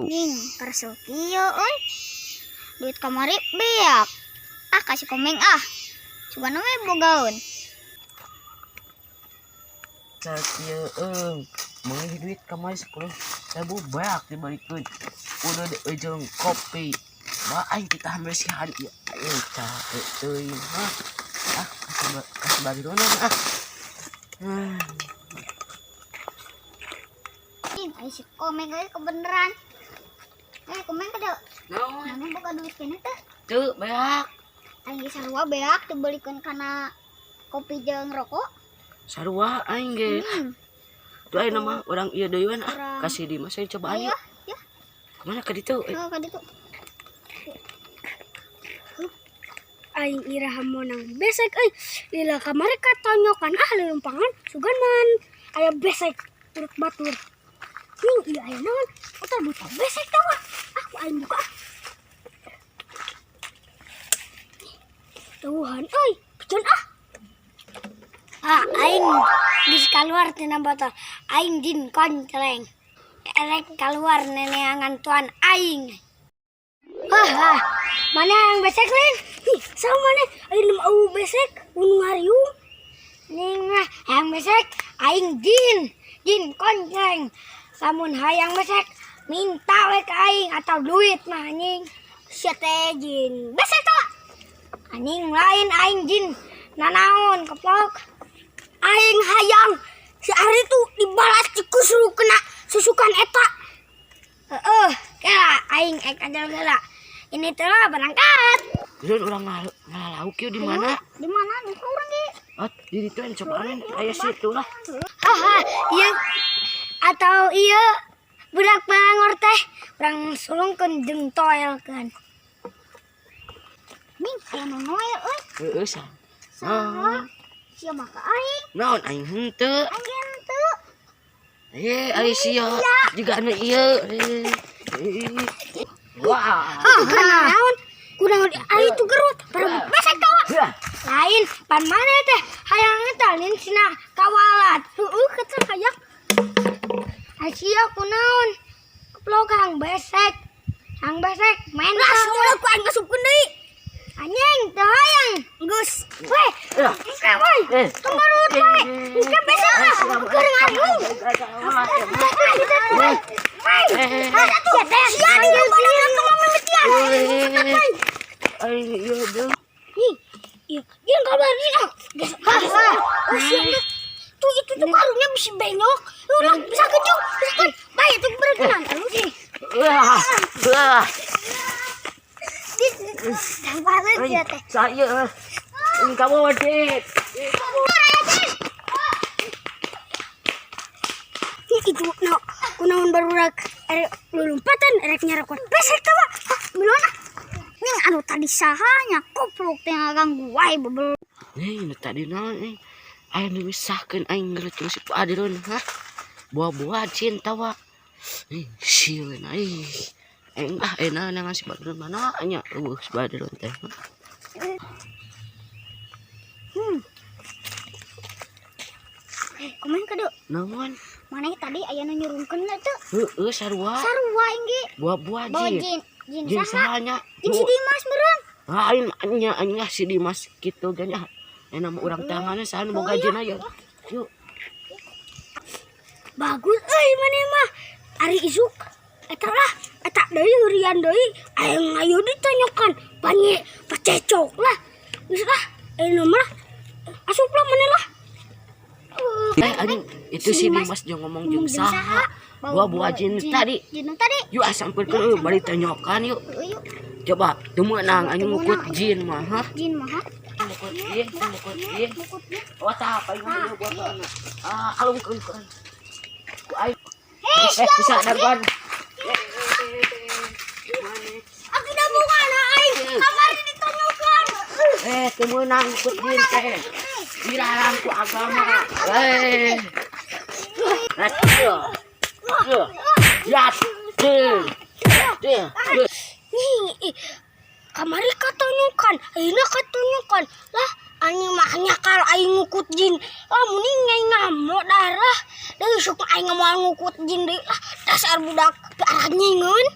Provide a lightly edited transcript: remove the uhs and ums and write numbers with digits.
Ning, kesel kieu euy. Duit kamari beak. Ah, kasih Komeng ah. Sugana we bogaeun. Cek ieu euy. Meuli duit kamari 10.000 beak dibalikeun. Udah di ujung kopi. Bah, aing kita bersihan ieu. Aing capek teuing. Hah. Ah, kasih bari ah. Ning, ai si Komeng euy kebeneran. Eh, Komeng kada Naon? Mana boga duit keneh teh? Teu beak. Aing ge sarua beak dibeulikeun kana kopi jeung rokok. Sarua aing ge. Tuh ayeuna mah urang ieu deui we ah. Urang. Kasih Dimas ayo cobaan Ayo, yuk. Ya. Kemana ka ditu? Eh, Oh, ka ditu. Aing iraha meunang besek euy. Lila kamari katonyokan ah leumpang sugan man. Aya besek turut batur. Ning, ieu aya naon? Otor buta besek tawa. Ah, ku aing buka ah. Tuhan euy, piceun ah. Ah, aing geus kaluar tina botol. Aing jin konceleng. Erek keluar neneangan tuan aing. Ah, ah. Mana yang besek lain? Ih, sama mana? Aing mau besek, unu ngariung. Ning mah yang besek aing jin, jin konceleng. Lamun hayang besek minta we ka aing atau duit mah anjing. Sia teh jin besek tawa. Anjing lain, aing jin nanaon keplok. Aing hayang si Ari tuh dibalas dikusru kena susukan eta. Heeh, kela aing ek aja kela. Ini tuh lah berangkat. Terus urang ngalauk yuk di mana? Di mana nih urang ge? Ah, di ditu yang cobaan aya situ lah. Haha, iya atau iya budak bangor teh urang sulungkeun jeung toelkeun. Ning, aya nu noel euy. Heeh, sa. Saha? Sia mah ka aing. Naon, aing henteu. Aing ge henteu. Eh, ai sia juga anu ieu. Eh, eh. Wah. Ah, naon? Kurang ari itu gerut, para besek tawa. Hah. Lain, pan mana teh hayang eta lain sina kawalat. Heueuh kata hayang. Ai sia kunaon? Keplok hang besek. Hang besek main. Langsung ku aing ngasupkeun deui. Anjing, teu hayang. Geus. Weh, Eh. engke woi. Eh. Tong garut wae. Engke besek ah. Keur ngariung. Eh. Sia di badangan tong mimitian. Eh. Aing ieu deui. Nih, iya, dia keluar nih ah. Gas, gas. Oh, sia, tuh itu tuh karunya bisa benyok. Ulah bisa kejung, bisa kan. Baik itu berkenan lu sih. Wah. Wah. Balik ya teh. Saya. Ini kamu wajib. Ih, itu no, kunaon barudak erek lulumpatan erek nyarakot besek tawa. Hah, miluan ah. Ning, anu tadi saha nya koplok teh ngaganggu wae bebel. Nih, nu tadi naon eh. Aing nu misahkeun aing ngeretung si Pak Adirun, hah? Buah-buah cinta wa. Ih, sieun aing. Aing ah enak nangan si Badrun mana nya eueuh si Badrun teh. Eh, Komeng kade. Naon? Mana tadi aya nu nyurungkeun teu? Heeh, sarua. Sarua aing ge. Buah-buah Bawa jin. jin. Jin Jin saha? saha nya? Jin si Dimas meureun. Lain nya nya si Dimas kitu ge nya. Enak mah urang tangannya saha nu boga jin aya. Yuk. Bagus euy maneh mah. Ari isuk eta lah, eta deui hurian deui aing ayo ditonyokan panye pacecok lah. Geus lah, ayeuna mah asup lah maneh lah. Eh, anjing itu si Dimas jeung ngomong jeung saha? Buah-buah jin tadi. Jin nu tadi. Yuk ah sampeurkeun euy bari tonyokan yuk. Heueuh, yuk. Coba teu meunang anjing Teu ngukut meunang, jin mah, hah? Jin mah. Ha? Ngukut jin, ngukut jin. Ngukut jin. Oh, tah apa ieu mah buat ah, alungkeun keun. Ku aing. Eh, Eh, bisa darban. Aku dah bukan aing. Kamari ditonyokan. Eh, teu meunang ngukut jin teh. Dilarang ku agama. Eh. Nah, tuh. Tuh. Ya, tuh. Tuh. Nih, ih, kamari katonyokan, ayeuna katonyokan. Lah, anjing mah nyakal aing ngukut jin. Lah mending aing ngamuk darah. Deui sok aing moal ngukut jin deui lah. Dasar budak. Tapi arah nyingun.